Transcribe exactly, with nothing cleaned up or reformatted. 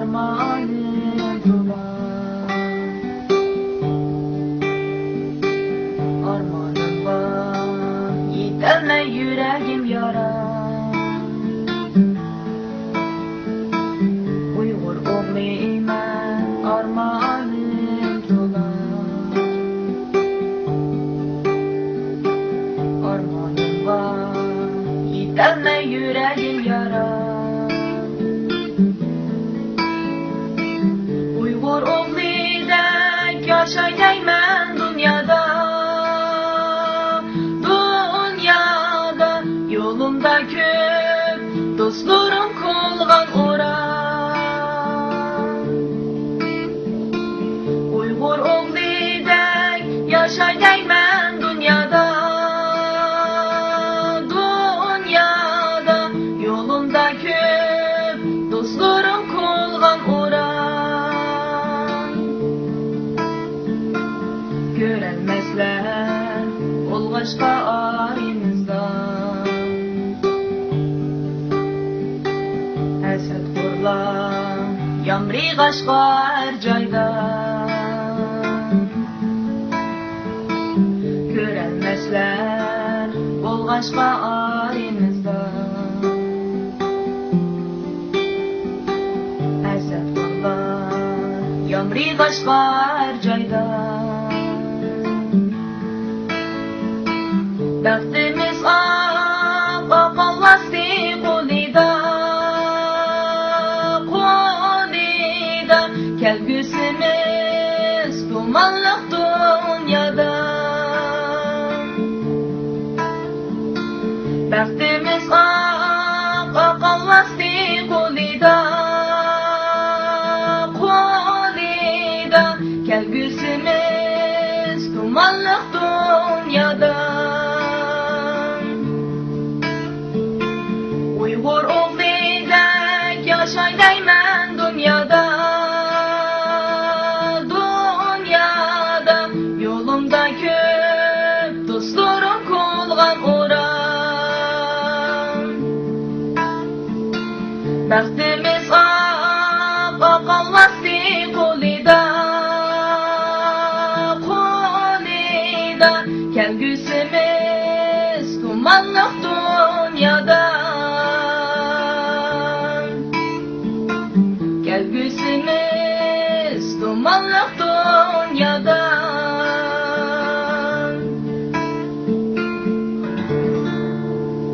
ئارمانىم تولا، ئارمانىم بار، يېتەلمەي يۈرەككە يارا. ئۇيغۇر ئوغلى مەن، ئارمانىم تولا، ئارمانىم بار، يېتەلمەي يۈرەككە يارا. ئۇيغۇر ئوغلىدەك ياشاي دەيمەن دۇنيادا، دۇنيادا. يولۇمدا كۆپ دوستلىرىم قىلغان ئوران. ئۇيغۇر ئوغلىدەك ياشاي دەيمەن دۇنيادا، دۇنيادا. يولۇمدا كۆپ دوستلىرىم قىلغان ئوران. كۆرەلمەسلەر بولغاچقا ئارىمىزدا، ھەسەتخورلار يامرىغاچقا ھەر جايدا. كۆرەلمەسلەر بولغاچقا ئارىمىزدا، ھەسەتخورلار يامرىغاچقا ھەر جايدا. بەختىمىز ئاق، ئاق ئالۋاستى قولىدا، قولىدا. كەلگۈسىمىز تۇمانلىق دۇنيادا. بەختىمىز ئاق، ئاق ئالۋاستى قولىدا، قولىدا. كەلگۈسىمىز تۇمانلىق دۇنيادا. ئۇيغۇر ئوغلىدەك ياشاي دەيمەن دۇنيادا، دۇنيادا. يولۇمدا كۆپ دوستلىرىم قىلغان ئوران. بەختىمىز ئاق، ئاق ئالۋاستى قولىدا، قولىدا. كەلگۈسىمىز تۇمانلىق دۇنيادا.